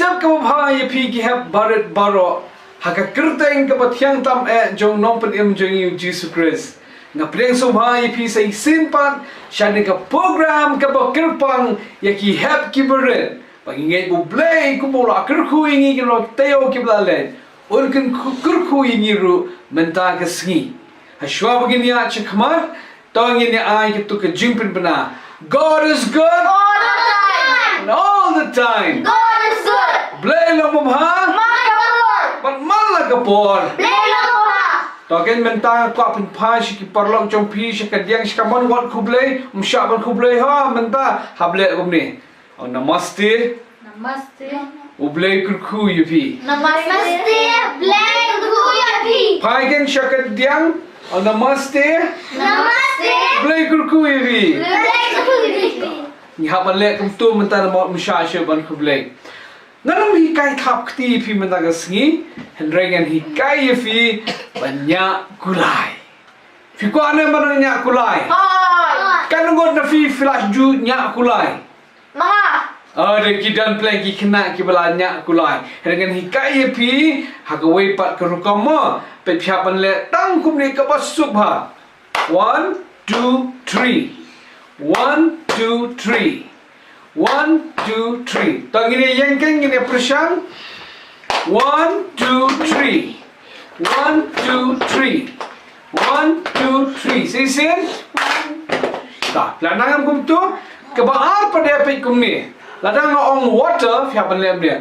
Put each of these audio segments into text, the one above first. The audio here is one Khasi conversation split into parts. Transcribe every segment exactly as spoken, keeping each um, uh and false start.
Hep kaba bha ïa phi ki hep barit baroh ha ka kyrteng kaba thiang tam eh jong Nongpynim jong ngi u Jisu Khrist. Nga pdiang sngewbha ïa phi sa shisien pat sha kane ka program kaba kyrpang ïa ki hep ki barit. Ba ngi ngeit ba U Blei kumba u la kyrkhu ïa ngi ki long taïew kiba la leit, un kyrkhu ïa ngi ruh mynta ka sngi. Hashwa ba ngin ïaid shakhmat, to ngin ïa ai kito ki jingpynbna. God is good. All the time. And all the time. God is good. Blei long babha. Man la ka por. Bad man la ka por. Blei long babha. To kin mynta kwah pynphai sha ki paralok jong phi sha ka diang sha ka mon, wat khublei, ym shah ban khublei ha mynta, hap leh kumne. Oh, namaste. Namaste. U Blei kyrkhu ïa phi. Namaste. Blei kyrkhu ïa phi. Phai kin sha ka diang. Oh, namaste. Namaste. Blei kyrkhu ïa phi. Blei kyrkhu ïa phi. Ngi hap ban leh kumto mynta namar ym shah shuh ban khublei. Ngan ym hikai thap kti ïa phi mynta ka sngi, hynrei ngan hikai ïa phi ban ñiah kulai. Phi kwah ne ban ñiah kulai? Hooid. Katno ngut na phi phi la ju ñiah kulai? Manga. Oh, da ki don pleng ki khynnah kiba la ñiah kulai. Hynrei ngan hikai ïa phi ha kawei pat ka rukom mo. Peit phi hap ban leh tang kumne kaba suk bha. One, two, three. One, two, three. One, two, three. To ngin ïa ïeng kein, ngin ïa pyrshang. One, two, three. One, two, three. One, two, three. Shisien. Ta, la nang kumto. Kaba ar pat ïa peit kumne. Lada nga ong water, phi hap ban leh kumne.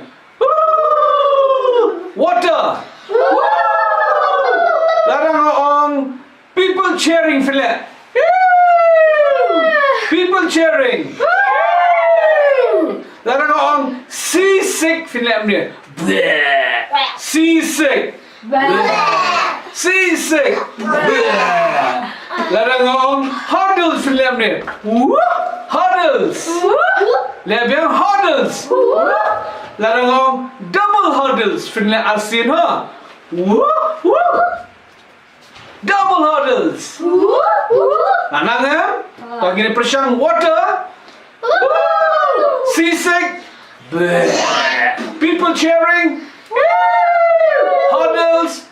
Water. Lada nga ong people cheering, phi leh. People cheering. Lada nga ong seasick, phi leh kumne. Bleh. Seasick. Bleh. Seasick. Bleh. Lada nga ong hurdles, phi leh kumne. Hurdles. Leh biang hurdles. Lada nga ong double hurdles, phi leh arsien ha. Double hurdles. Nang nang em? To ngin pyrshang water. Seasick. Bleh. People cheering. Hurdles.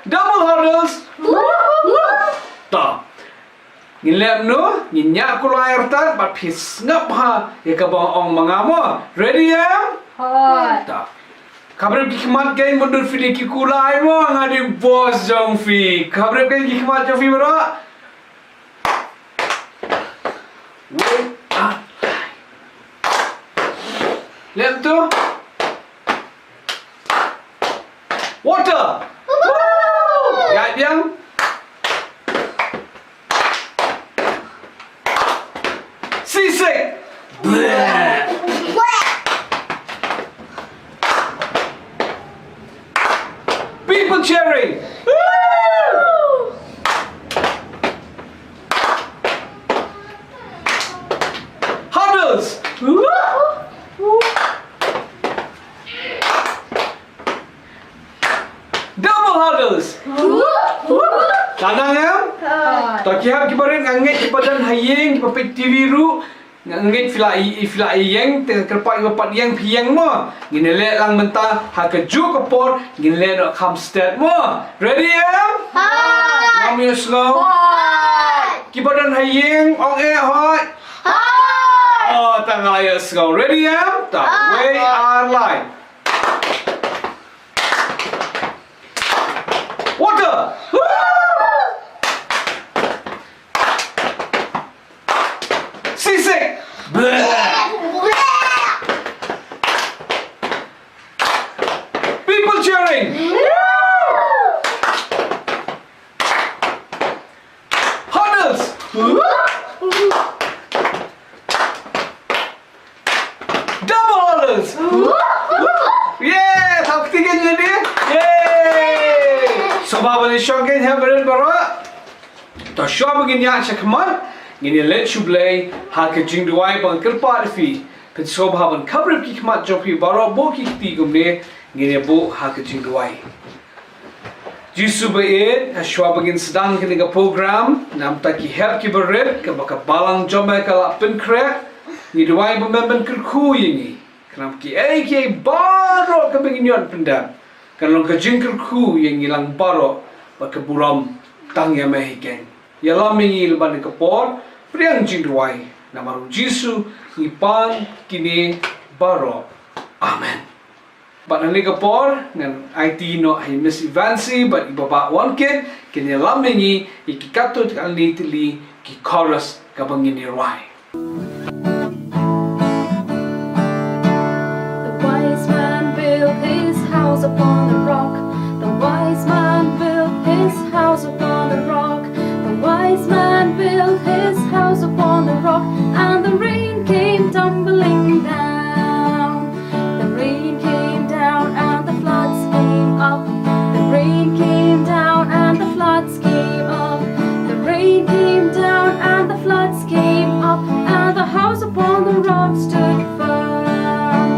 Double hurdles. To. Ngin leh kumno, ngin ñiah kulai artat bad phi sngap ha ïa kaba ong ma nga mo. Ready em? Hooid. Ta. Khapbrip ki khmat kein, mutdur phi dei ki kulai mo, nga dei boss jong phi. Khapbrip kein ki khmat jong phi baroh. Wait up. Lem tu. Water. Ïaid biang. Seasick. Bleh. People cheering. Hurdles. Double hurdles. Nang nang em? To ki hep ki barit, nga ngeit kiba don ha ïing, kiba peit T V ruh, nga ngeit phi la i-, phi la ïeng, te kyrpad kiba pat ïeng phi ïeng mo. Ngin leh lang mynta ha kajuh ka por, ngin leh noh kham stet mo. Ready em? Hooid. Ngam ïohsngew. Hooid. Kiba don ha ïing, ong eh hooid. Hooid. Oh, tang nga la ïohsngew. Ready em? Ta, wei ar lai. Water. Seasick. Bleh. People cheering. Hurdles. Double hurdles. Yay! Thap kti kein ïa lade. Yay! Sngewbha ban ïashong kein ha baroh. To shuwa ba ngin ïaid shakhmat, ngin ïaleit sha U Blei ha ka jingduwai, ba nga kyrpad ïa phi, phin sngewbha ban khapbrip ki khmat jong phi baroh, buh ki kti kumne, ngin ïabuh ha ka jingduwai. Jisu ba ïeit, ha shuwa ba ngin sdang kane ka program, namar ki hep ki barit, kaba ka balang jong me ka la pynkhreh, ngi duwai ba men ban kyrkhu ïa ngi. Khnang ba kiei kiei baroh kiba ngin ïoh pyndep kan long ka jingkyrkhu ïa ngi lang baroh bad ka burom tang ïa me hi keiñ. Ïalam ïa ngi lyngba kane ka por, pdiang jingrwai, namar u Jisu ngi pan kine baroh. Amen. Bad ha kane ka por ngan aiti noh ha i Miss Evancy bad i Bah Bah Wankit, kin ïalam ïa ngi ïa ki katto katne tylli ki chorus kaba ngin ïa rwai. The wise man built his house upon the rock. The wise man built his house upon the rock. The wise man built his house upon the rock, and the rain came tumbling down. The rain came down and the floods came up. The rain came down and the floods came up. The rain came down and the floods came up, and the house upon the rock stood firm.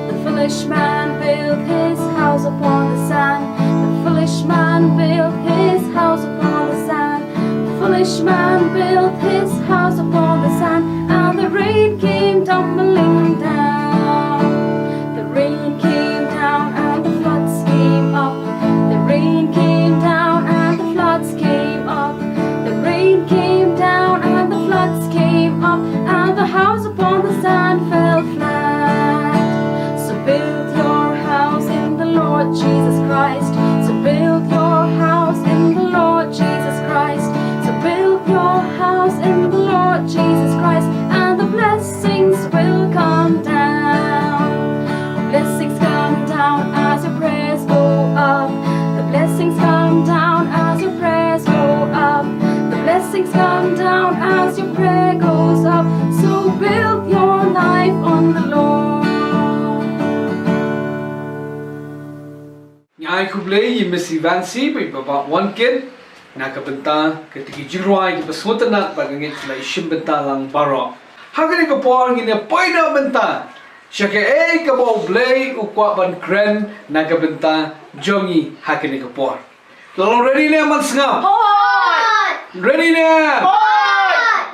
The foolish man built his house upon the sand. The foolish man built his house upon the sand. The foolish man built his house upon the sand, and the rain came tumbling down. The rain came down and the floods came up. The rain came down and the floods came up. The rain came down and the floods came up, and the house upon the sand fell flat. So build your house in the Lord Jesus Christ. So build your house in the Lord Jesus Christ. So build your house in the Lord Jesus Christ, and the blessings will come down. The blessings come down as your prayers go up. The blessings come down as your prayers go up. The blessings come down as your prayer goes up. So build your life on the Lord. Ngi ai khublei ïa i Miss Evancy bad i Bah Bah Wankit na ka bynta kata ka jingrwai kaba sngewtynnat bad nga ngeit ka la ïashim bynta lang baroh. Ha kane ka por ngin ïa poi noh mynta sha kaei kaba U Blei u kwah ban kren na ka bynta jong ngi ha kane ka por. La long ready ne man sngap? Hooid! Ready ne? Hooid!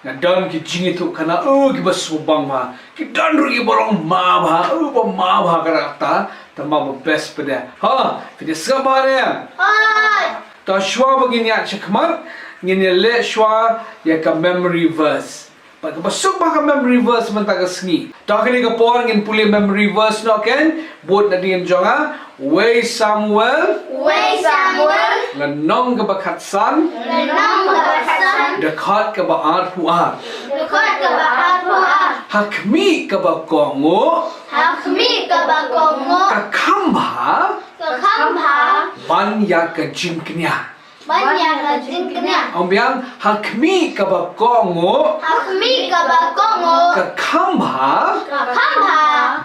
Nga don ki jingïathuhkhana, oh, kiba sngewbang bha. Ki don ruh kiba long ma bha, oh, ba ma bha ka rata, tangba ba best pat de. Ha, phi ïa sngap bha ne? Hooid! To shuwa ba ngin ïaid shakhmat, ngin ïa leh shuwa ïa ka memory verse. Bad kaba suk bha ka memory verse mynta ka sngi. To ha kane ka por ngin pule memory verse noh keiñ, bud nadien jong nga, Wei Samuel. Wei Samuel. Lynnong kaba khatsan. Lynnong kaba khatsan. Dkhot kaba arphew ar. Dkhot kaba arphew ar. Ha khmih kaba kohnguh. Ha khmih kaba kohnguh. Ka kham bha. Ka kham bha. Ban ïa ka jingkñia. Ban ïa ka jingkñia. Ong biang, ha khmih kaba kohnguh. Ha khmih kaba kohnguh. Ka kham bha. Ka kham bha.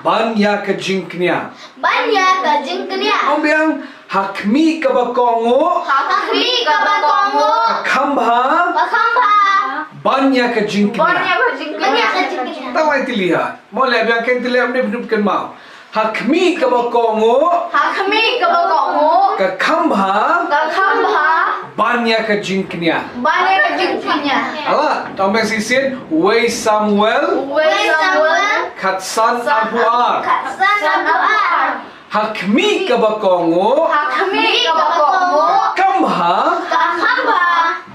Ban ïa ka jingkñia. Ban ïa ka jingkñia. Ong biang, ha khmih kaba kohnguh. Ha khmih kaba kohnguh. Ka kham bha. Ka kham bha. Ban ïa ka jingkñia. Ban ïa ka jingkñia. Ban ïa ka jingkñia. Tang lai tylli ha. Mo leh biang keiñ tylli ym dei pyndup kynmaw. Ha khmih kaba kohnguh. Ha khmih kaba kohnguh. Ka kham bha. Ka kham bha. Ban ïa ka jingkñia. Ban ïa ka jingkñia. Ala, tang biang shisien, Wei Samuel. Wei Samuel. Khatsan arphew ar. Khatsan arphew ar. Ha khmih kaba kohnguh. Ha khmih kaba kohnguh. Ka kham bha. Ka kham bha.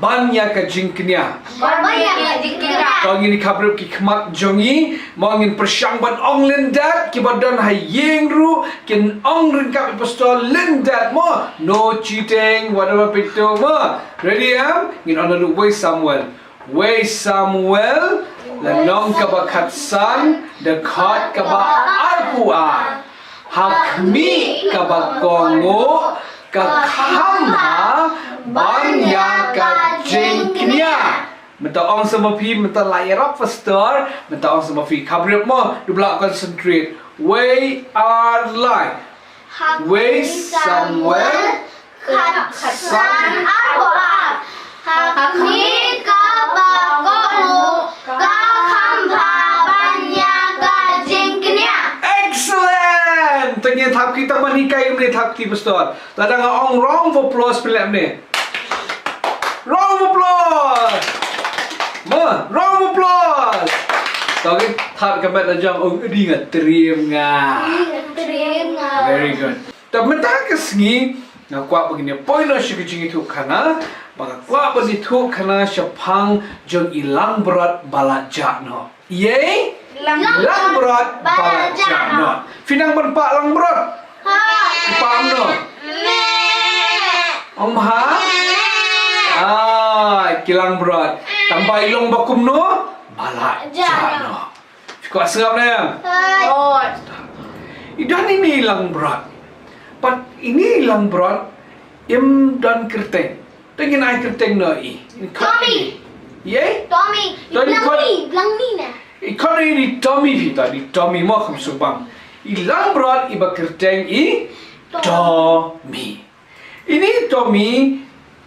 Ban ïa ka jingkñia. Ban ïa ka jingkñia. To ngin ïa khapbrip ki khmat jong ngi, mo ngin pyrshang ban ong lyndet, kiba don ha ïing ruh kin ong ryngkat i pastor lyndet mo. No cheating, whatever pito mo. Ready em? Ngin ong naduh Wei Samuel. Wei Samuel, lynnong kaba khatsan, dkhot kaba arphew ar. Ha khmih kaba kohnguh, ka kham bha ban ïa ka jingkñia. Mynta ong sa ma phi, mynta la ïarap pastor, mynta ong sa ma phi, khapbrip mo, dubla concentrate. Wei ar lai. Wei Samuel. Khatsan arphew ar. Ha khmih kaba kohnguh, ka kham bha ban ïa ka jingkñia. Excellent! To ngin thap kti, tang ban hikai ngin thap kti pastor. Lada nga ong round of applause phi leh ne? Round of applause. Ma, round of applause. To ki thad ka met la jong u, udi nga trim nga. Trim nga. Very good. To mynta ka sngi nga kwah ba ngin ïa poi noh sha ka jingïathuh khana, ba nga kwah ban ïathuh khana shaphang jong i langbrot ba la jah noh. Ïei? Langbrot ba la jah noh. Phi nang ban pah langbrot? Pah noh. Ong ha? Ai, ki langbrot. Tang ba i long ba kumno? Ba la jah noh. Phi kwah sngap ne em? I don ine i langbrot. Pat ine i langbrot im don kyrteng. Te ngin ai kyrteng noh ïa i. Tommy. Ïei? Tommy. Tommy, Blangni, Blangni na. I khot ïa i Tommy phi ta, i Tommy mo kham subang. I langbrot iba kyrteng i Tommy. Ine i Tommy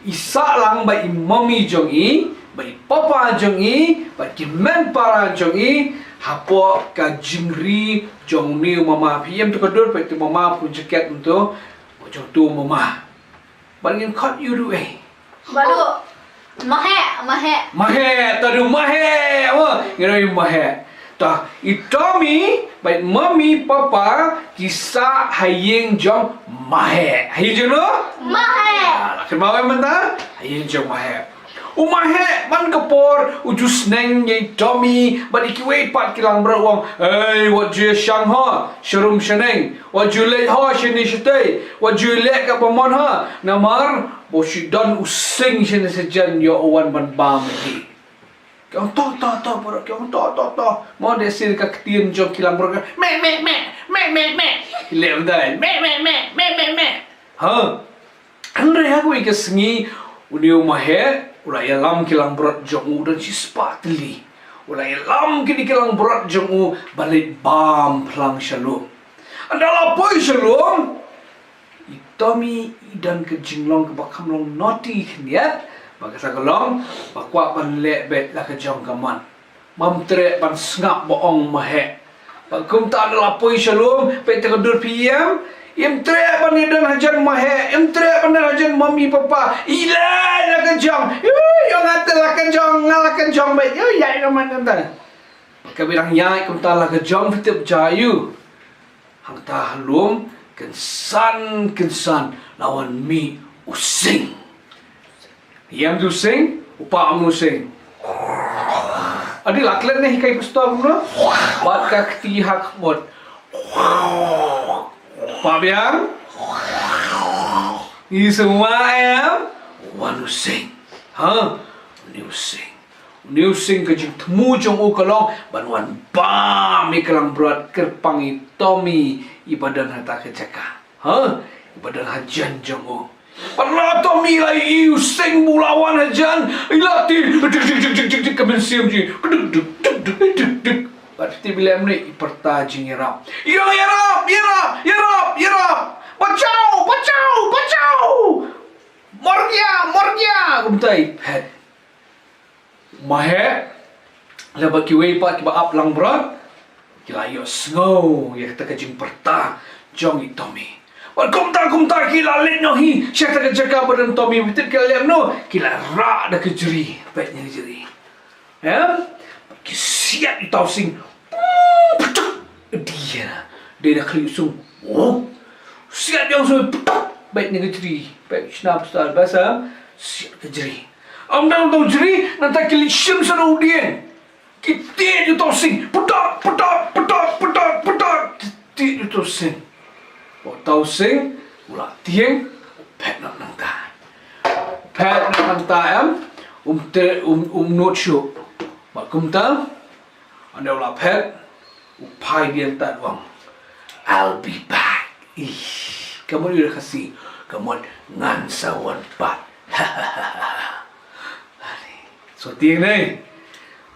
i sah lang bad i mommy jong i, bad i papa jong i, bad ki hynmen para jong i, hapoh ka jingri jong une u mama. Phi ïohi to ka dur, peit to mama, pun jaket to jong to mama. Bad ngin khot ïa u ruh ei. Badu. Maheh, maheh. Maheh, ta du maheh. Wa, ngin ïa maheh. Ta, i Tommy bad mommy papa ki sah ha ïing jong maheh. Ha ïing jong no? Maheh. Ah, la kynmaw mynta? Ha ïing jong maheh. U maheh man ka por u ju sneng ïa i Tommy bad ïa kiwei pat ki langbrot, u ong, "Ei, wat ju ïa shang ho sharum shaneng, wat ju leit ho shane shatei, wat ju leh kaba mon ho, namar ba u shu don u sing shane shajan ïoh u wan ban bam ïa ki." Ki ong, "To, to, to, baroh." Ki ong, "To, to, to." Mo, dei shisha ka ktien jong ki langbrot, meh, meh, meh. Ki leh bynta, meh, meh, meh. Ha. Hynrei ha kawei ka sngi, une u maheh u la ïalam ki langbrot jong u, don shispah tylli. U la ïalam kine ki langbrot jong u ban leit bam phlang sha lum. Ynda la poi sha lum, i Tommy i don ka jinglong kaba kham long naughty khyndiat, ba kata ka long ba kwah ban leh beit la ka jong ka mon. Bym treh ban sngap ba ong maheh. Bad kumta ynda la poi sha lum, peit to ka dur, phi ïohi em? Im treh ban ïadon hajan maheh, im treh ban don hajan mommy papa. I leh la ka jong. Ïoh, ïoh nga te la ka jong, nga la ka jong beit. Ïoh, ïa ïoh man ngan ta. Ka bit dang ïaid kumta la ka jong, phi tip jia ïoh. Hangta ha lum, kynsan kynsan la wan mih u sing. Ïam u sing, u pah ïam u sing. Adi la klet ne hi kai pistol kumno? Bad ka kti ha khmut. Pah biang. Ngi semua ïam. Wan u sing. Ha? Une u sing. Une u sing ka jingthmu jong u ka long ban wan bam ïa ka langbrot kyrpang i Tommy iba don ha kata ka jaka. Ha? Iba don hajan jong u. Pat la Tommy la ïohi u sing ba u la wan hajan, i la tieng, dik, dik, dik, dik, dik, dik, ka mynsiem jong i, dik, dik, dik, dik, dik, dik. Bad te ba leh mynne i pyrta jingïarap. Ïarap, ïarap, ïarap, ïarap. Bachao, bachao, bachao. Mor gaya, mor gaya. Kumta i phet. Maheh, lem bad kiwei pat kiba ap langbrot, ki la ïohsngew ïa kata ka jingpyrta jong i Tommy. Bad kumta kumta ki la leit noh hi sha kata ka jaka ba don Tommy, phi tip ki la leh kumno, ki la rah da ka jri, peit ïa ka jri. Em? Ki siat ïa uta u sing. Pum, pum, pum. Dei na, dei na khlieh u sing. Wow. Siat ïa u sing, pum, pum. Beit na ka jri. Beit shna pistol, basa. Siat ka jri. Ym dang tang jri, nangta ki leit shim sha u dieng. Ki tied ïa uta u sing. Pum, pum, pum. Ki tied ïa uta u sing. Uta u sing u la tieng, phet noh nangta. Phet noh nangta em, um te, um, um nud shuh. Bad kumta, ynda u la phet, u phai biang tad u ong, "I'll be back." Ih, ka mut ïa ka Khasi, ka mut ngan sa wan pat. So tieng ne.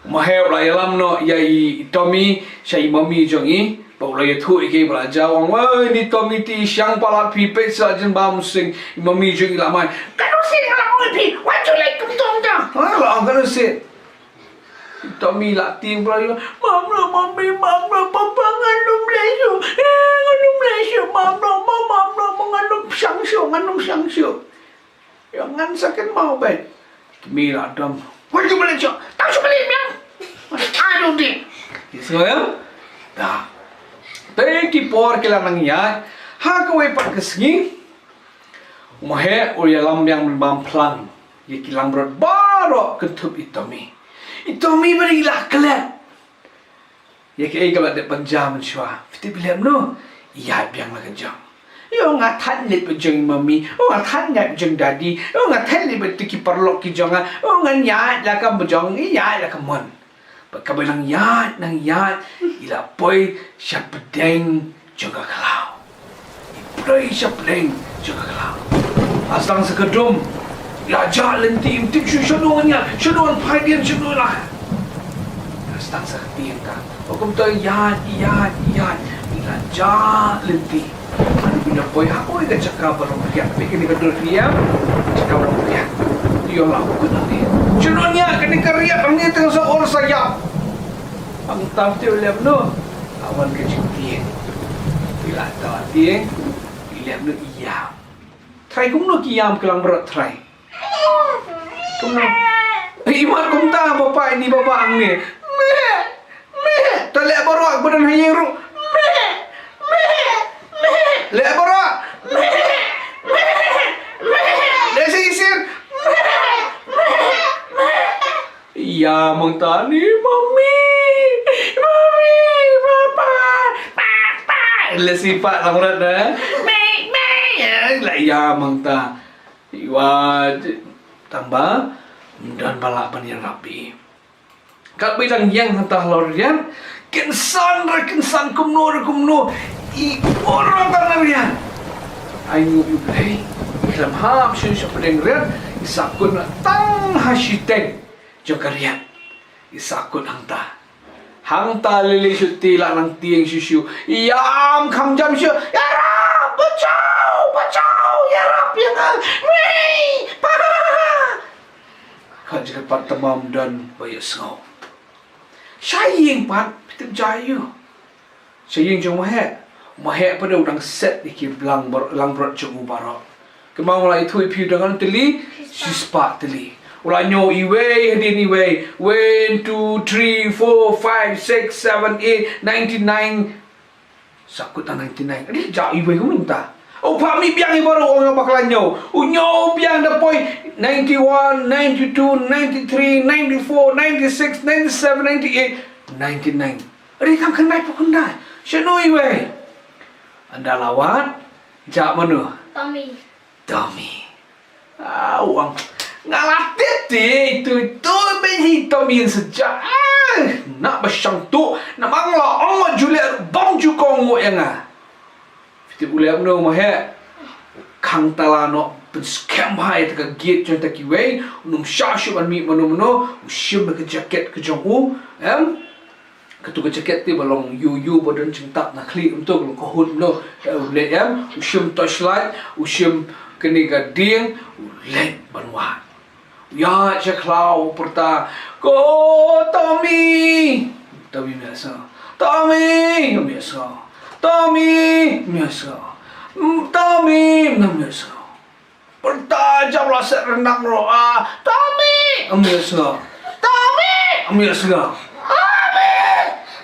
Maheh u la ïalam noh ïa i Tommy sha i mummy jong i. Bad u la ïathuh ïa ki ba la jaw, u ong, "Wei, ni Tommy te shang palat phi, peit sa jan bam u sing." I mummy jong i la mai, "Kano sing la ong phi, wat ju leh kumto kumto." Ha, la ong kano sing. Tommy la tieng palat, "Mom, no, mummy, mom, no, papa, ngan ym leh shuh. Eh, ngan ym leh shuh, mom, no, mom, mom, no, ngan ym shang shuh, ngan ym shang shuh." Ïa ngan sa kynmaw beit. Kmie la dom. Wat ju leh shuh. Tang shu leh miang. Ai dong ding. Ki sngew ïa? Da. Te ki por ki la nang ïaid. Ha kawei pat ka sngi, u Maheh u ïalam biang ban phlang ïa ki langbrot baroh kynthup i Tommy. I Tommy ba dei i la klet ïa kaei ka la dep ban jia mynshuwa. Phi tip i leh kumno? I ïaid biang la ka jong. Ïoh nga thait leit ba jong i mummy. Ïoh nga thait ïaid ba jong daddy. Ïoh nga thait leit ba tu ki paralok ki jong nga. Ïoh nga ïaid la ka ba jong, i ïaid la ka mon. Bad kaba nang ïaid, nang ïaid, i la poi sha pdeng jong ka khlaw. I poi sha pdeng jong ka khlaw. La sdang sa ka dum. I la jah lynti, im tip shuh shano ngan ïaid, shano ngan phai dien, shano la. La sdang sa ka tieng ka. Ba kumta ïaid, ïaid, ïaid. I la jah lynti. Ynda poi ha kawei ka jaka ba long riat, peit kane ka dur riat, jaka ba long riat. Ïoh la kut hangne. Shu don ïa kane ka riat hangne tang sa or sa ïap. Hangta te u lem noh. La wan ka jingtieng. Phi la tau tieng. I lem noh i ïam. Trai kumno ki ïam ki langbrot trai. Kumno? Imat kumta bapa ini bapa hangne. Meh. Meh. Ta leh baroh ba don ha ïing ruh. Meh. Meh. Meh. Leh baroh. Meh. Meh. Meh. Leh shisien. Meh. Meh. Meh. Ïam hangta ni mummy. Mummy, papa. Papa. Leh sipah langbrot na. Meh. Meh. Leh ïam hangta. Iwa tang ba ym don ba lah ban ïarap ïa i. Katba i dang ïeng hangta halor riat, kynsan re kynsan kumno re kumno, i ur hangta na riat. Ai nguh ïa u Blei, i khlem hap shuh sha pdeng riat, i sahkut na tang ha shiteng jong ka riat. I sahkut hangta. Hangta lei lei shuh te i la nang tieng shuh shuh. I ïam kham jam shuh. Ïarap, bachao, bachao, ïarap ïa nga. Wei, pa. Khat jingkyrpad tymmen ym don ba ïohsngew. Sha ïing pat, phi tip jia aiu? Sha ïing jong Maheh. Maheh pat u dang set ïa ki langbrot, langbrot jong u baroh. Kynmaw, u la ïathuh ïa phi u dang ngan tylli, shispah tylli. U la ñiew iwei hadien iwei. One, two, three, four, five, six, seven, eight, ninety-nine. Sahkut tang ninety-nine. Adi jia iwei kumno mynta? U phah mih biang i baroh, u ong ba ka la ñiew. U ñiew biang da poi ninety-one, ninety-two, ninety-three, ninety-four, ninety-six, ninety-seven, ninety-eight, ninety-nine. Adi tang khyndai phew khyndai. Shano iwei? Ynda la wad, jia mano? Tommy. Tommy. Ah, u ong. Nga la tip te, itu, itu, bad hi Tommy sa jia. Ah, na ba shang tu, na ma nga la ong ma Juliet, bam ju kohnguh ïa nga. Phi tip u leh kumno Maheh? Khang tala noh, pynskhem bha ïa ka gate jong kita kiwei, u nym shah shuh ban mih mano mano, u shim ka jaket ka jong u, em? Katu ka jaket te ba long ïu ïu ba don jingtap na khlieh, um, tu ka long ka hood, um, tu, eh, u leit, em, u shim torchlight, u shim kane ka dieng, u leit ban wad. U ïaid sha khlaw u pyrta, "Ko Tommy!" Tommy ym ïohsngew. "Tommy!" Ym ïohsngew. "Tommy!" Ym ïohsngew. Mm, "Tommy!" Ym ïohsngew. Pyrta jam la set ryndang ruh, ah, "Tommy!" Ym ïohsngew. "Tommy!" Ym ïohsngew. "Tommy!"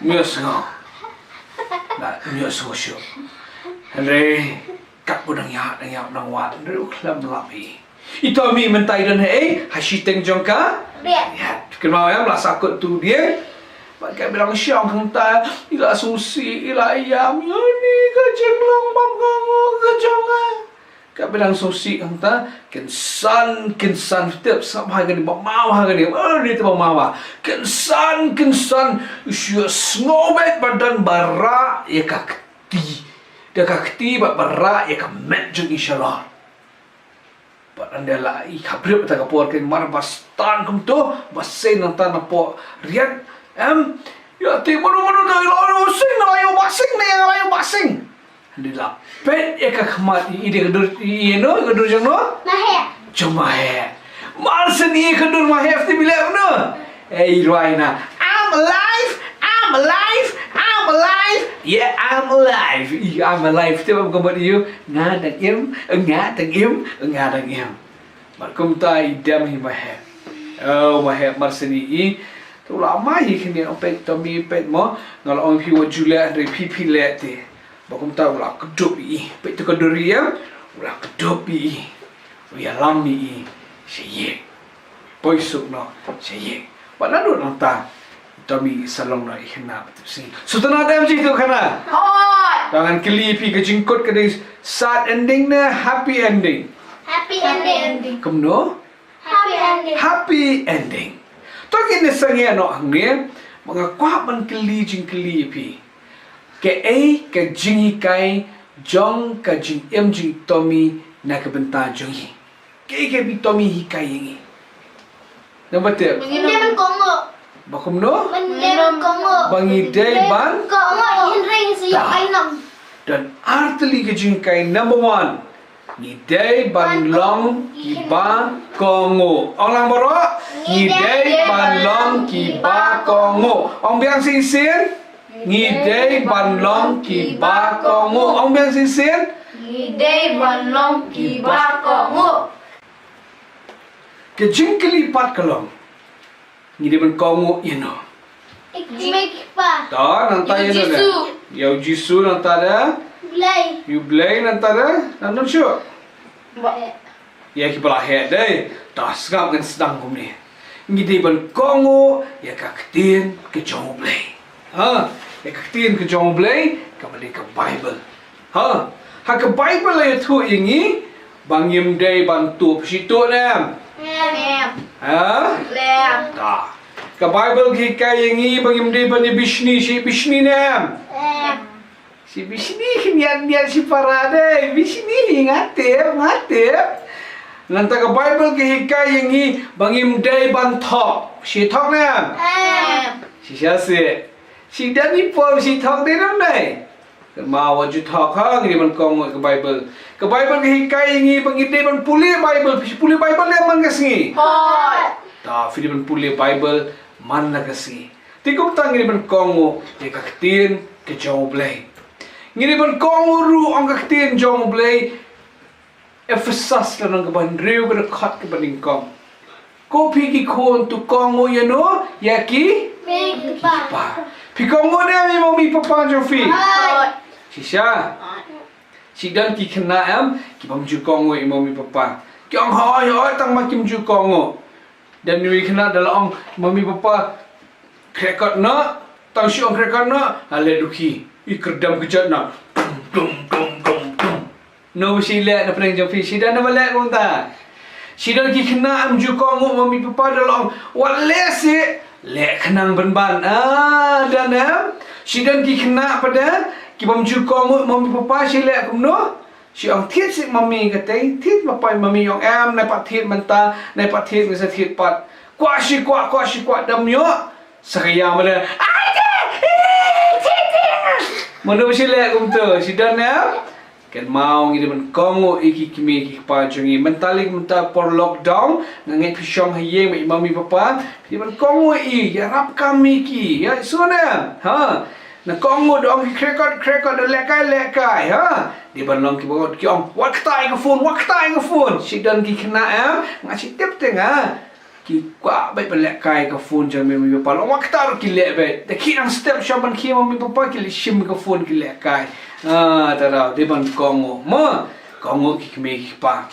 Ym ïohsngew. Nah, ym ïohsngew shuh. Hynrei katba u dang ïaid, dang ïaid, dang wad, hynrei u khlem lap ïa i. I Tommy mynta i don haei, ha shiteng jong ka riat. Kynmaw em, la sahkut tu dieng. Bad ka biang shong hangta, i la sngewsih, i la ïam, ïa kane ka jinglong bymkohnguh ka jong nga. Ka biang sngewsih hangta, kynsan, kynsan, tip, sngap ha kane, ba maw ha kane, eh, ni te ba maw ha. Kynsan, kynsan, u shu sngew beit ba don ba rah ïa ka kti. Da ka kti bad ba rah ïa ka met jong i shalor. Bad ynda la i khabrip ta ka por, kynmaw ba stan kumto, ba seng nangta napoh riat, em, ïa te mano mano da i la ïoh seng, da la ïoh ba seng, da i la ïoh ba seng. Ynda la peit ïa ka khmat i, i dei ka dur, i, i no, ka dur jong no? Maheh. Jong Maheh. Mar shen i ka dur Maheh, te i leh kumno? Ei, rwai na. "I'm alive, I'm alive, I'm alive. Yeah, I'm alive. I, I'm alive." Te bam ka mut ïa u, "Nga dang im, nga dang im, nga dang im." Bad kumta i dem hi Maheh. Oh, Maheh, mar shen i, i Te u la mai hi khyndiat, ong, peit Tommy, peit mo, nga la ong phi wat ju leh, hynrei phi phi leh te. Ba kumta u la kdup ïa i. Peit te ka duri ïa, u la kdup ïa i. U ïalam ïa i sha ïing. Poi suk noh sha ïing. Wat naduh nangta Tommy sa long noh i khynnah ba tipsngi. Sngewtynnat em jingïathuhkhana? Hooid. Te ngan kylli phi, ka jingkut ka dei sad ending ne happy ending? Happy ending. Kumno? Happy ending. Happy ending. To ngin ïa sangeh noh hangne, ba nga kwah ban kylli jingkylli ïa phi. Kaei ka jinghikai jong ka jingim jong i Tommy na ka bynta jong ngi? Kaei kaba i Tommy i hikai ïa ngi? Namar te. Ngi dei ban kohnguh. Ba kumno? Ngi dei ban kohnguh. Ba ngi dei ban kohnguh, hynrei ngi sa ïoh kai nong. Don artylli ka jinghikai. Number one, ngi dei ban long kiba kohnguh. Ong lang baroh. Ngi dei ban long kiba kohnguh. Ong biang shisien. Ngi dei ban long kiba kohnguh. Ong biang shisien. Ngi dei ban long kiba kohnguh. Ka jingkylli pat ka long, ngi dei ban kohnguh ïano? Ïa ki kmie ki kpa. To, nangta ïano leh? Ïa u Jisu, nangta da? Blei. Ïa u Blei, nangta da? Nang don shuh? Ïa kiba la heh dei. To, sngap, ngan sdang kumne. Ngi dei ban kohnguh ïa ka ktien ka jong u Blei. Ha, ïa ka ktien ka jong u Blei, kaba dei ka Baibl. Ha, ha ka Baibl la ïathuh ïa ngi ba ngim dei ban tuh. Phi shu tuh ne em? Em. Ha? Em. Ta. Ka Baibl ka hikai ïa ngi ba ngim dei ban ïa bishni, phi shu bishni ne em? Em. Phi shu bishni, khyndiat khyndiat shipara dei, bishni, nga tip, nga tip. Nangta ka Baibl ka hikai ïa ngi ba ngim dei ban thok. Phi shu thok ne em? Em. Shisha seh. Shu don i por phi shu thok dei ne em dei? Kynmaw wat ju thok ha, ngi dei ban kohnguh ïa ka Baibl. Ka Baibl ka hikai ïa ngi ba ngi dei ban pule Baibl, phi shu pule Baibl ne em man ka sngi? Hooid. Ta, phi dei ban pule Baibl man la ka sngi. Te kumta ngi dei ban kohnguh ïa ka ktien ka jong u Blei. Ngi dei ban kohnguh ruh, ong ka ktien jong u Blei, Ephesus lynnong kaba hynriew, ka dkhot kaba nyngkong. Ko phi ki khun, to kohnguh ïano ïa ki kmie ki kpa. Phi kohnguh ne em ïa i mummy papa jong phi? Hooid. Shisha. Shu don ki khynnah em ki bym ju kohnguh ïa i mummy papa. Ki ong hooid hooid tang ma kim ju kohnguh. Don uwei u khynnah da la ong mummy papa khreh kot noh, tang shu ong khreh kot noh, la leh dukhi. I kyrdem kjat noh. Dum dum dum dum dum. Naba shu leh na pdeng jong phi, shu don naba leh kumta? Shu don ki khynnah ym ju kohnguh mummy papa da la ong wat leh seh, leh khnang pynban. Ah, don em? Shu don ki khynnah pat de ki bym ju kohnguh mummy papa, shu leh kumno? Shu ong thied seh mummy katei, thied papa, mummy ong em, nai pat thied mynta, nai pat thied, ngan sa thied pat. Kwah shu kwah, kwah shu kwah, dam ïoh. Sa ka ïa ma de. Ai de, eh, thied, thied. Mano shu leh kumto, shu don em? Kynmaw ngi dei ban kohnguh ïa ki kmie ki kpa jong ngi. Mynta lei mynta por lockdown, nga ngeit phi shong ha ïing bad i mummy papa, phi dei ban kohnguh ïa i, ïarap kam ïa ki, ïa sngewbha. Ha. Na kohnguh da ong ki khreh kot, khreh kot, da lehkai, lehkai, ha. Dei ban long kiba ngut, ki ong wat ktah ïa ka phone, wat ktah ïa ka phone. Shu don ki khynnah em, nga shu tip te nga. Ki kwah beit ban lehkai ka phone jong mummy papa. Long wat ktah ruh ki leh beit. Te ki nang step shong ban khie mummy papa ki leh shim ka phone ki lehkai. Ah, ta dei ban kohnguh. Mo, kohnguh ki kmie ki kpa.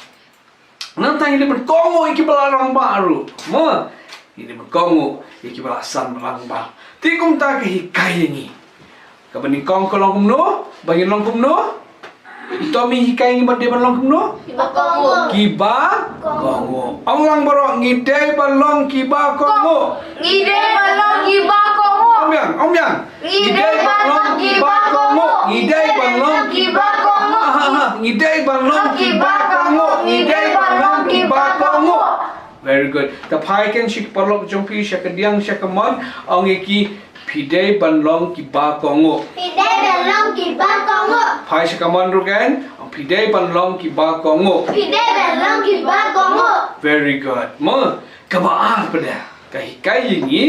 Nangta ngi dei ban kohnguh ïa kiba la rangbah ruh. Mo, ngi dei ban kohnguh ïa kiba la san rangbah. Te kumta ka hikai ïa ngi. Kaba nyngkong ka long kumno? Ba ngin long kumno? I Tommy hikai ngi ba dei ban long kumno? Kiba kohnguh. Kiba kohnguh. Ong lang baroh, ngi dei ban long kiba kohnguh. Ngi dei ban long kiba kohnguh. Ong biang, ong biang. Ngi dei ban long kiba kohnguh. Ngi dei ban long kiba kohnguh. Ha, ha, ha. Ngi dei ban long kiba kohnguh. Ngi dei ban long kiba kohnguh. Very good. Te phai ken sha ki paralok jong phi, sha ka diang, sha ka mon, ong ïa ki, phi dei ban long kiba kohnguh. Phi dei ban long kiba kohnguh. Phai sha ka mon ruh ken, ong phi dei ban long kiba kohnguh. Phi dei ban long kiba kohnguh. Very good. Mo, kaba ar pat de, ka hikai ïa ngi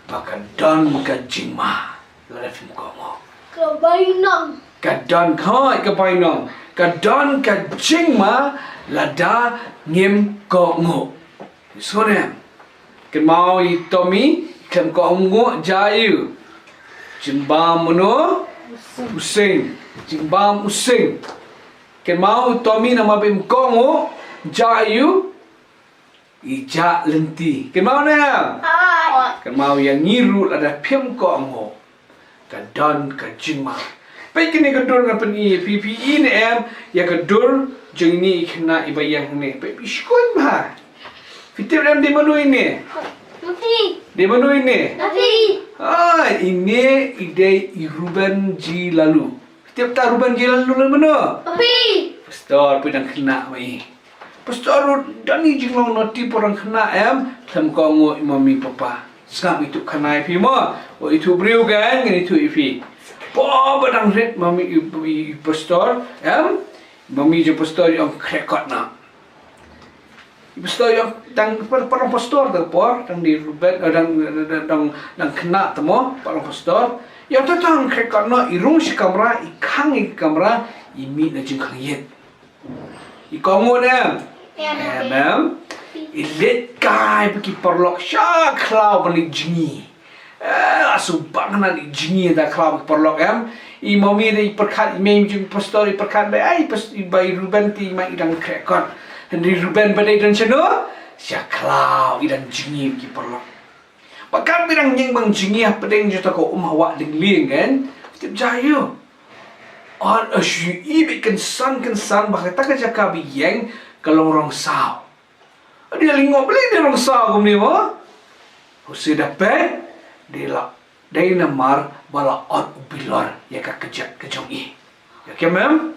ba ka don ka jingma lada phim kohnguh. Ka bainong. Ka don, hooid, ka bainong. Ka don ka jingma lada ngim kohnguh. Sngewthuh em? Kynmaw i Tommy, Khlem kohnguh jia aïu? Jingbam mano? U sing. Jingbam u sing. Kynmaw u Tommy namar ba im kohnguh jia aïu? I jah lynti. Kynmaw ne em? Kynmaw ïa ngi ruh lada phim kohnguh, ka don ka jingma. Peit kane ka dur ngan pyni ïa phi, phi i ne em ïa ka dur jong ine i khynnah iba ïeng hangne. Peit phi sngewthuh bha. Phi tip ne em dei mano ine? Dei mano ine? Ah, ine i dei i Reuben G Laloo. Tip ta Reuben G Laloo lei mano? Papi. Pastor, phi dang khynnah ma i. Pastor ruh don i jinglong naughty por dang khynnah em, khlem kohnguh i mummy papa. Sngap ïathuh khana ïa phi mo, wat ïathuh briew kan, ngan ïathuh ïa phi. Por ba dang rit mummy i, i, i pastor em, mummy jong pastor i ong khreh kot noh. I pastor i ong dang par, par long pastor te por, dang dei Reuben, eh, dang, dang, dang, dang khynnah te mo, par long pastor. I ong tang tang khreh kot noh, i rung sha kamra, i khang ïa ka kamra, i mih na jingkhang ïit. I kohnguh ne em? Em, em. I leit kai bad ki paralok sha khlaw ban leit jngi. Eh, la shu bang na leit jngi da khlaw bad ki paralok em. I mummy da i pyrkhat, i mei jong pastor i pyrkhat ba, ai, pas-, i ba i Reuben te i ma i dang khreh kot. Hynrei Reuben ba dei don shano? Sha khlaw i dang jngi bad ki paralok. Ba katba i dang ñiang bang jngi hapdeng jong kata ka um ha Wah Lynglyng kan. Tip jia aïu? Ot, eh, shu i beit kynsan kynsan ba kata ka jaka ba i ïeng ka long rong saw. Adi la lyngngoh balei dei rong saw kumne mo? Hynrei da peit, dei la, dei namar ba la ot u bilor ïa ka kjat ka jong i. Ïa kem em?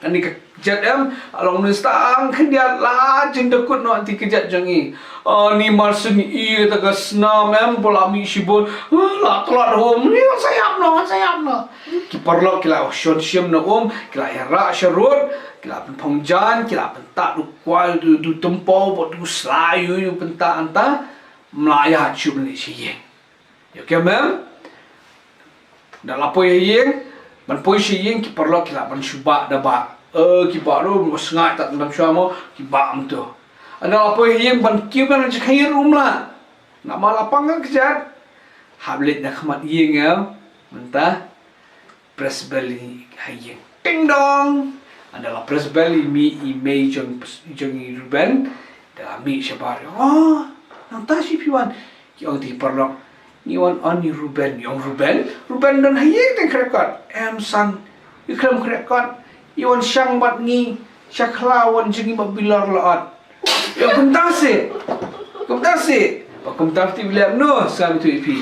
Kane ka kjat em, la long mynstang khyndiat la jin da kut noh ïa ka kjat jong i. Ani mar shu i ïa kata ka snam em, ba la mih shibun, ah, la tlot ha um, ni wan sa ïap noh, wan sa ïap noh. Ki paralok ki la shon shim na um, ki la ïarah sharud, ki la pynphong jan, ki la pyntah da u kwai, da u, da u tympew, bad da u sla, ïa u, ïa u pyntah hangta, ym lah ïa shuh ban leit sha ïing. Ïa kem em? Da la poi ha ïing, ban poi sha ïing ki paralok ki lah ban shu bah da bah. Eh, ki bah ruh, mo sngaid tat dam shuwa mo, ki bah mynta. Ynda la poi ha ïing ban kiew ban jingkhang ïing ruh ym lah. Namar la pang ka kjat. Hap leit na khmat ïing em. Mynta press bell i ha ïing. Ding dong. Ynda la press bell i mei, i mei jong, jong i Reuben. Da la mih shabar. Oh, nangta shi phi wan. Ki ong ïa ki paralok. Ngi wan on ïa u Reuben. Ngi ong Reuben. Reuben don ha ïing te khreh kot. Em san. I khlem khreh kot. I wan shang bad ngi. Sha khlaw wan jngi bad bilor la ot. Ïa kumta shi. Kumta shi. Ba kumta phi tip lem no, sa mi tu i phi.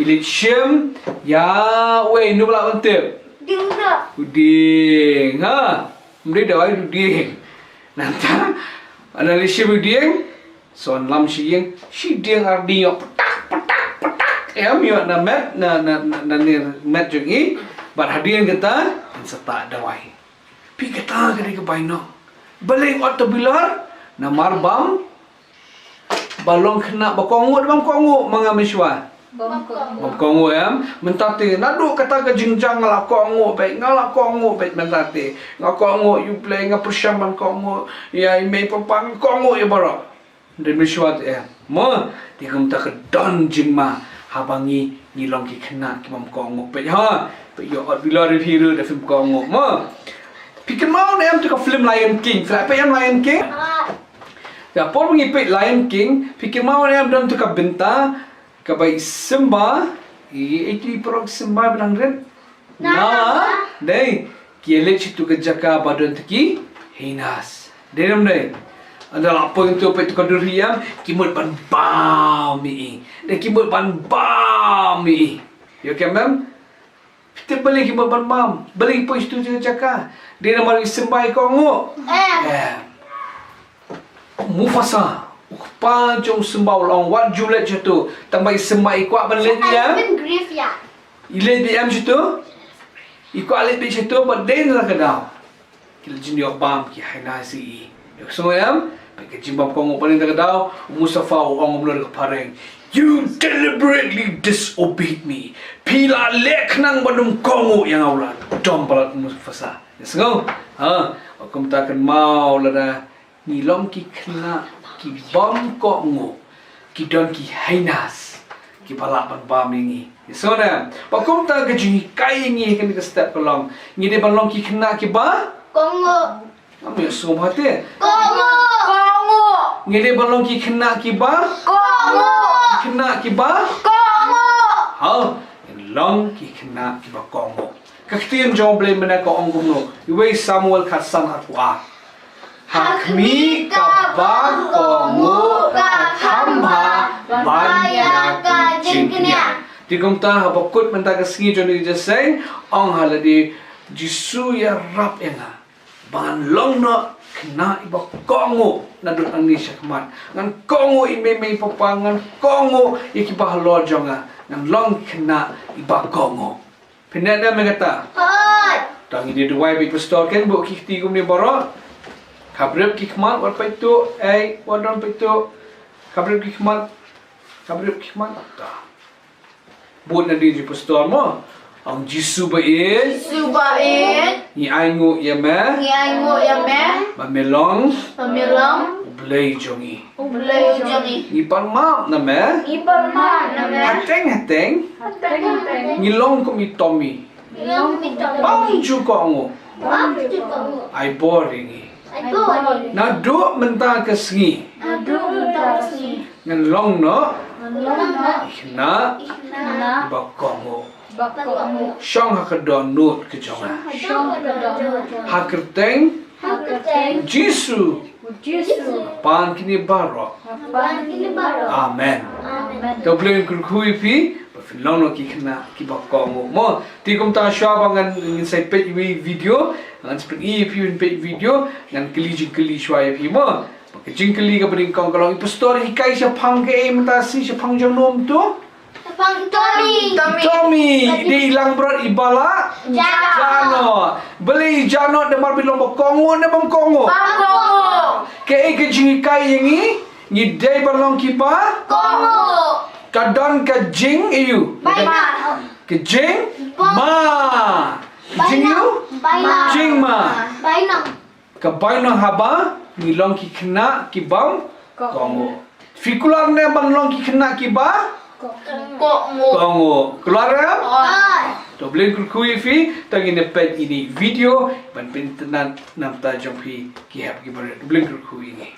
I leit shim. Ïa, wei, no ba la wan tip. Ding da. U dieng, ha. Ym dei dawai, u dieng. Nangta. Ynda leit shim u dieng. Son lam shi ïing, shi dieng ar dieng ïoh ptak, ptak, ptak. Em ïoh na met, na, na, na, na ne met jong i. Bad hadien kata, yn sa tah dawai. Phi kata ka dei ka bainong. Balei ot ta bilor, namar bam, ba long khynnah ba kohnguh, bam kohnguh, ma nga mynshuwa. Bam kohnguh. Bam kohnguh em. Mynta te, naduh kata ka jingjia nga la kohnguh beit, nga la kohnguh beit mynta te. Nga kohnguh ïa u Blei, nga pyrshang ban kohnguh ïa i mei papa, nga kohnguh ïa baroh. Dei mynshuwa te em. Mo, te kumta ka don jingma haba ngi, ngi long ki khynnah ki bam kohnguh. Peit ha, peit ïoh ot bilor ïa phi ruh da phim kohnguh. Mo. Phi kynmaw ne em tu ka film Lion King. Phi la peit em Lion King? Ïa por ngi peit Lion King, phi kynmaw ne em don tu ka bynta kaba i Simba, i, i tu i paralok Simba ba nang rit. Na, dei, ki ïa leit sha tu ka jaka ba don tu ki hyenas. Dei ne ym dei. Ynda la poi tu peit tu ka dur hi em, ki mut ban bam ïa i. Dei ki mut ban bam ïa i. Ïoh kem em? Phi tip balei ki mut ban bam? Balei ki poi sha tu jaka? Dei namar i Simba i kohnguh. Eh. Mufasa, u kpa jong Simba u la ong wat ju leit sha tu. Tang ba i Simba i kwah ban leit ïa. I leit beit em sha tu. I kwah leit beit sha tu bad dei na ka daw. Ki la jin ïoh bam ki hyenas ïa i. Ïohsngew em? Peit ka jingbam kohnguh ba dei na ka daw. U Mufasa u ong kumno da ka phareng. You deliberately disobeyed me. Phi la leh khnang ban ym kohnguh ïa nga, u la dom palat u Mufasa. Ïohsngew? Ha, kumta kynmaw lada ngi long ki khynnah ki bam kohnguh, ki don ki hyenas. kiba lah ban bam ïa ngi. Ngi sngewthuh ba kumta ka jinghikai ïa ngi ha kane ka step ka long, ngi dei ban long ki khynnah kiba kohnguh. Ngam ïohsngew bha te. Kohnguh. Kohnguh. Ngi dei ban long ki khynnah kiba kohnguh. Ki khynnah kiba kohnguh. Ha, ngin long ki khynnah kiba kohnguh. Ka ktien jong U Blei mynta ka ong kumno? Iwei Samuel khatsan arphew ar. Ha khmih kaba kohnguh ka kham bha ban ïa ka jingkñia. Te kumta haba kut mynta ka sngi jong ngi jingïaseng, ong ha lade, Jisu ïarap ïa nga ba ngan long noh khynnah iba kohnguh naduh nangne shakhmat. Ngan kohnguh ïa i mei mei i pa pa, ngan kohnguh ïa kiba halor jong nga. Ngan long khynnah iba kohnguh. Phin ïa ne me kata? Hooid. Tang ïa duwai bad pastor ken buh ki kti kumne baroh. Khabrip ki khmat wat peit to, ei, wat don peit to. Khabrip ki khmat. Khabrip ki khmat. Ta. Bud na dei jong pastor mo. Ong Jisu ba ïeit. Jisu ba ïeit. Ngi ainguh ïa me. Ngi ainguh ïa me. Ba me long. Ba me long. U Blei jong ngi. U Blei jong ngi. Ngi pan map na me. Ngi pan map na me. Hateng hateng. Hateng hateng. Ngi long kum i Tommy. Ngi long kum i Tommy. Bym ju kohnguh. Bym ju kohnguh. Ai bor ïa ngi. Ai bor ïa ngi. Naduh mynta ka sngi. Naduh mynta ka sngi. Ngan long noh. Ngan long noh. Khynnah. Khynnah. Ba kohnguh. Ba kohnguh. Shong ha ka dohnud ka jong nga. Shong ha ka dohnud ka jong nga. Ha kyrteng. Ha kyrteng. Jisu. Jisu. Pan kine baroh. Pan kine baroh. Amen. Amen. To U Blei un kyrkhu ïa phi. Ba phin long noh ki khynnah kiba kohnguh mo. Te kumta shuwa ba ngan, ngin sa peit ïa i video. Ngan sa pyni ïa phi ban peit video. Ngan kylli jingkylli shuwa ïa phi mo. Ba ka jingkylli kaba nyngkong ka long, i pastor hikai shaphang kaei mynta shi, shaphang jong no to? Shaphang Tommy. Tommy. Tommy, i dei i langbrot iba la? Jah. Jah noh. Balei jah noh, namar ba i long ba kohnguh ne bym kohnguh? Bym kohnguh. Kaei ka jinghikai ïa ngi? Ngi dei ban long kiba kohnguh. Ka don ka jing, ïa u. Bainong. Ka jing? Bym. Ma. Ka jing ïa u? Bainong. Jingma. Bainong. Ka bainong haba ngi long ki khynnah ki bym kohnguh. Kohnguh. Phi kular ne ban long ki khynnah kiba kohnguh? Kohnguh. Kular ne? Hooid. To U Blei un kyrkhu ïa phi, to ngin ïa peit ïa i video ban pynitynnad na ka bynta jong phi ki hep ki barit. To U Blei un kyrkhu ïa ngi.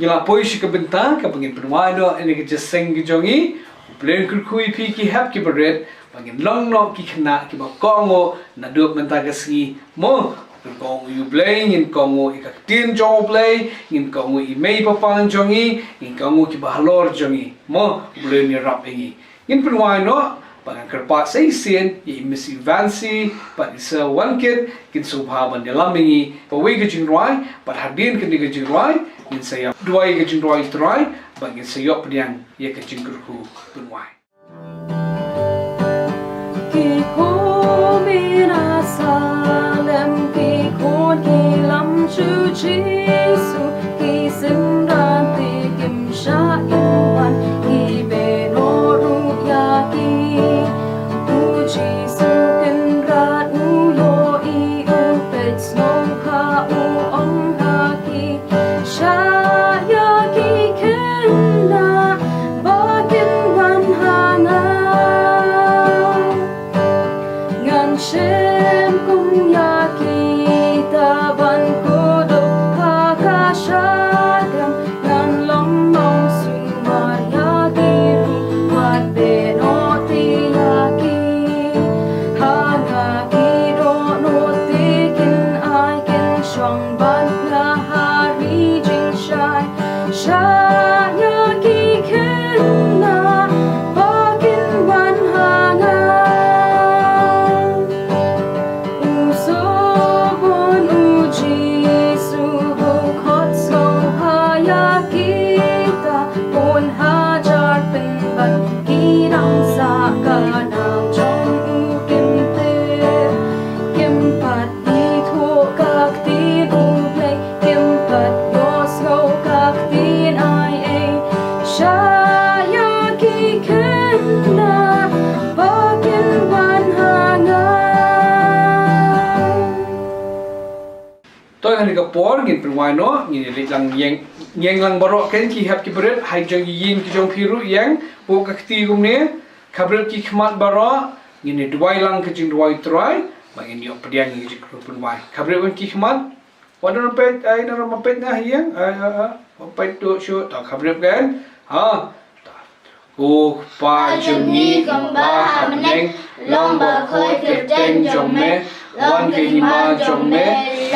Ngi la poi sha ka bynta kaba ngin pynwai noh ïa ka jingïaseng ka jong ngi. U Blei un kyrkhu ïa phi ki hep ki barit ba ngin long noh ki khynnah kiba kohnguh naduh mynta ka sngi. Mo, ngin kohnguh ïa u Blei, ngin kohnguh ïa ka ktien jong u Blei, ngin kohnguh ïa i mei i pa jong ngi, ngin kohnguh kiba halor jong ngi. Mo, u Blei un ïarap ïa ngi. Ngin pynwai noh, ba ngan kyrpad sa shisien ïa i Miss Evancy bad i Sir Wankit, kin sngewbha ban ïalam ïa ngi kawei ka jingrwai, bad hadien kane ka jingrwai ngin sa ïa duwai ka jingrwai Trai, bad ngin sa ïoh pdiang ïa ka jingkyrkhu pynwai. Ki khun myn na Salem, ki khun ki lam sha u Jisu, ki synran te kim shah kim wan, ki beh noh ruh ïa ki. U Jisu Kynrad u ïohi, u peit sngewbha, u ong ha ki, shah ïa ki khynnah ba kin wan ha nga. Ngan shim kum ïa kita ban kdup ha ka shadem, ngan long nongsumar ïa ki ruh, wat beh noh te ïa ki. Ha nga ki dohnud te kin ai, kin shong bad nga ha ri jingshai. Shah ïa ki khynnah ba kin wan ha nga. U Sohbun u Jisu u khot sngewbha ïa kita, bun hajar pynban ki dang sah ka nam jong u kim tip, kim pat ithuh ka ktien u Blei, kim pat ïohsngew ka ktien ai ei. Shah ïa ki khynnah ba kin wan ha nga. To ha kane ka por ngin pynwai noh, ngin ïa leit lang ïeng, ïeng lang baroh kein ki hep ki barit, ha jong ki ïing ki jong phi ruh ïeng, buh ka kti kumne, khabrip ki khmat baroh, ngin ïa duwai lang ka jingduwai Trai, ba ngin ïoh pdiang ïa ka jingkyrkhu pynwai. Khabrip ki khmat, wat nang peit, ai nang peit na ïeng, ai, ai, ai, wat peit tu shu, to khabrip kan, ha, to. Ko Kpa jong ngi uba ha bneng, long ba khoi kyrteng jong me, wan ka hima jong me,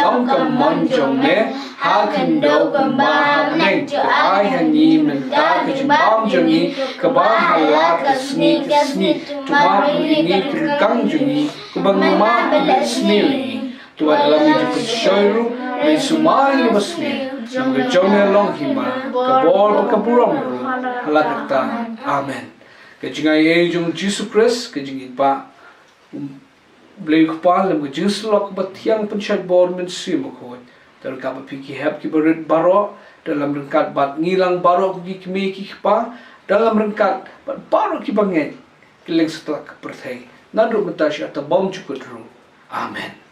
long ka mon jong me, ha khyndew kumba ha bneng. To ai ha ngi mynta ka jingbam jong ngi, kaba ha la ka sngi ka sngi, to map ïa ngi ka ryngkang jong ngi, kumba ngi map ïa ki ba sniew ïa ngi. To wat ïalam ïa ngi ha ka jingshoi ruh, hynrei sumar ïa ngi na ka basniew. Namar ka jong me long ka hima, ka bor bad ka burom ruh, ha la katta. Amen. Ka jingaiei jong u Jisu Khrist, ka jingïeit U Blei u Kpa, lem ka jingsyllok kaba thiang pynshait bor Mynsiem Bakhuid, to ryngkat bad phi ki hep ki barit baroh, to ïalam ryngkat bad ngi lang baroh ko ki kmie ki kpa, to ïalam ryngkat bad baroh ki bangeit, kylleng satlak ka pyrthei, naduh mynta sha kata bymjukut ruh. Amen.